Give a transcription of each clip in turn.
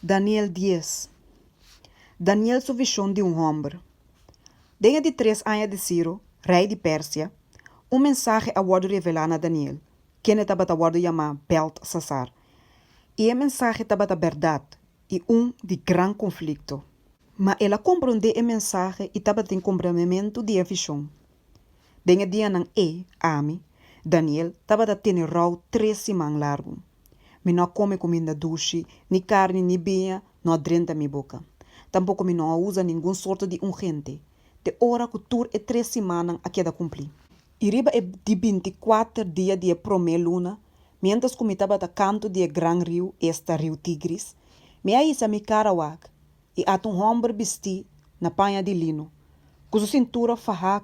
Daniel dies. Daniel su vishon di un hòmber. Den e di tres aña di Siro, rei di Persia, un mensahe a wòrdu revelá na Daniel, kende tabata wòrdu yamá Bèltsasar. I e mensahe tabata bèrdat i un di gran konflikto. Ma el a komprondé e mensahe i tabatin komprendementu di e vishon. Den e dianan ei, ami, Daniel, tabata tene rou tres siman largu. Mi no a kome kuminda dushi, ni karni ni biña no a drenta mi boka. Tampoko mi no a usa ningun sorto di ungente, te ora ku tur e tres simannan a keda kumplí. I riba e di bintikuater dia di e promé luna, miéntras ku mi tabata kantu di e gran riu, esta riu Tigris, mi a hisa mi kara wak, i ata un hòmber bistí na paña di lino, ku su sintura fahá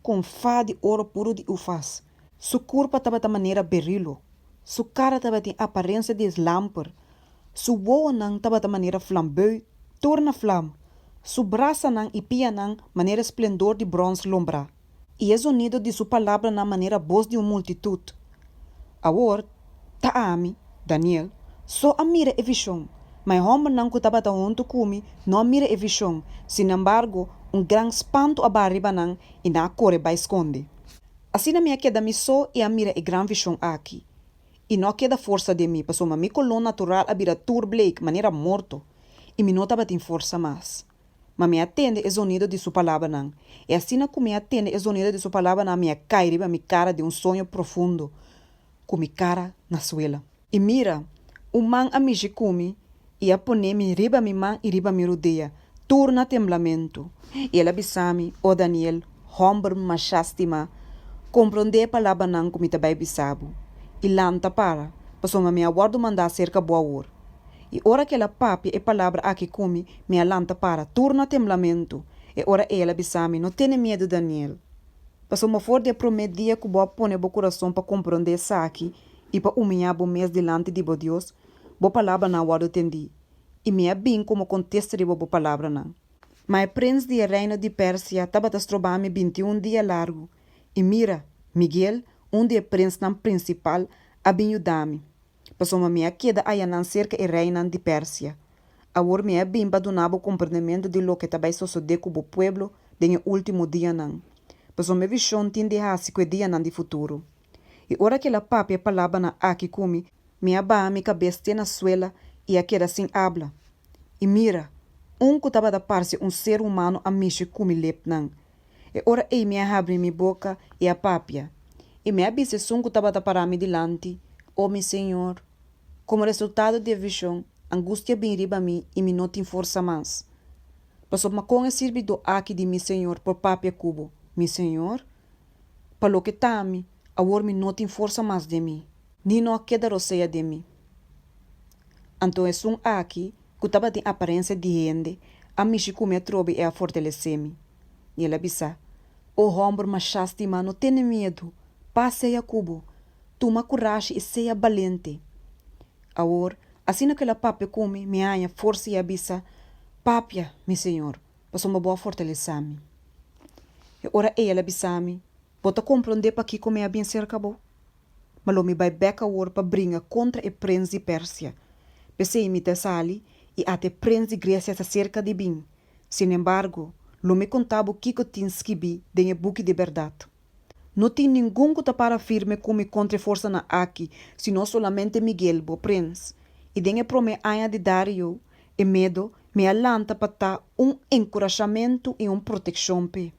ku un fa di oro puru di Ufaz. Su kurpa tabata manera berilo, su kara tabatin aparensia di lamper, su wowonan tabata manera flambeu tur na flam, su brasanan i pianan manera splendor di bròns lombrá, i e zonido di su palabranan manera bos di un multitut. Awor, ta ami, Daniel, so a mira e vishon, ma e hòmbernan ku tabata huntu ku mi no a mira e vishon, sinembargo, un gran spantu a baha riba nan i nan a kore bai skonde. Asina mi a keda mi so i a mira e gran vishon aki. I no a keda forsa den mi, pasobra mi koló natural a bira tur bleek, manera morto, i mi no tabatin forsa mas. Ma mi a tende e zonido di su palabranan, i asina ku mi a tende e zonido di su palabranan mi a kai riba mi kara den un soño profundo, ku mi kara na suela. I mira, un man a mishi ku mi i a pone mi riba mi man i riba mi rodea, tur na temblamentu. I el a bisa mi, O Daniel, hòmber mashá stimá, komprondé e palabranan ku mi ta bai bisa bo, i lanta para, pasobra mi a wòrdu mandá serka bo awor. I ora ku el a papia e palabra aki ku mi, mi a lanta para, tur na temblamentu. E ora ei el a bisa mi, No tene miedu, Daniel. Pasobra for di e promé dia ku bo a pone bo kurason pa komprondé esaki i pa umiyá bo mes dilanti di bo Dios, bo palabranan a wòrdu tendí, i mi a bin komo kontesta riba bo palabranan. Ma e prens di e reino di Persia tabata stroba mi bintiun dia largu, i mira, Miguel, un di e prensnan prinsipal, a bin yuda mi. Pasobra mi a keda ayanan serka e reinan di Persia. Awor mi a bin pa duna bo komprendementu di loke ta bai sosodé ku bo pueblo den e último dianan, pasobra e vishon tin di hasi ku e dianan di futuro. I ora ku el a papia e palabranan aki ku mi, mi a baha mi kabes te na suela i a keda sin abla. I mira, un ku tabata parse un ser humano a mishi ku mi lepnan. E ora ei mi a habri mi boka i a papia, i mi a bisa esun ku tabata pará mi dilanti, O mi Señor! Komo resultado di e vishon, angustia bin riba mi i mi no tin forsa mas. Pasobra kon e sirbidó aki di mi Señor por papia ku bo, mi Señor? Pa loke ta mi, awor mi no tin forsa mas den mi, ni no a keda rosea den mi. Anto esun aki, ku tabatin aparensia di hende, a mishi ku mi atrobe i a fortalesé mi. I el a bisa, O hòmber mashá stimá, no tene miedu, pas sea ku bo, tuma kurashi i sea balente. Awor, asina ku el a papia ku mi, mi a haña forsa i a bisa, Papia, mi señor, pasobra bo a fortalesá mi. E ora ei el a bisa mi, Bo ta komprondé pakiko mi a bin serka bo? Ma lo mi bai bèk awor pa bringa kontra e prens di Persia. P'esei mi ta sali, i ata e prens di Gresia ta serka di bin. Sinembargo, lo mi konta bo kiko tin skibí den e buki di bèrdat. No tin ningun ku ta para firme ku mi kontra e forsanan aki, sino solamente Miguel, bo prens. I den e promé aña di Dario, e medo, mi a lanta pa ta un enkurashamentu i un protekshon p'e.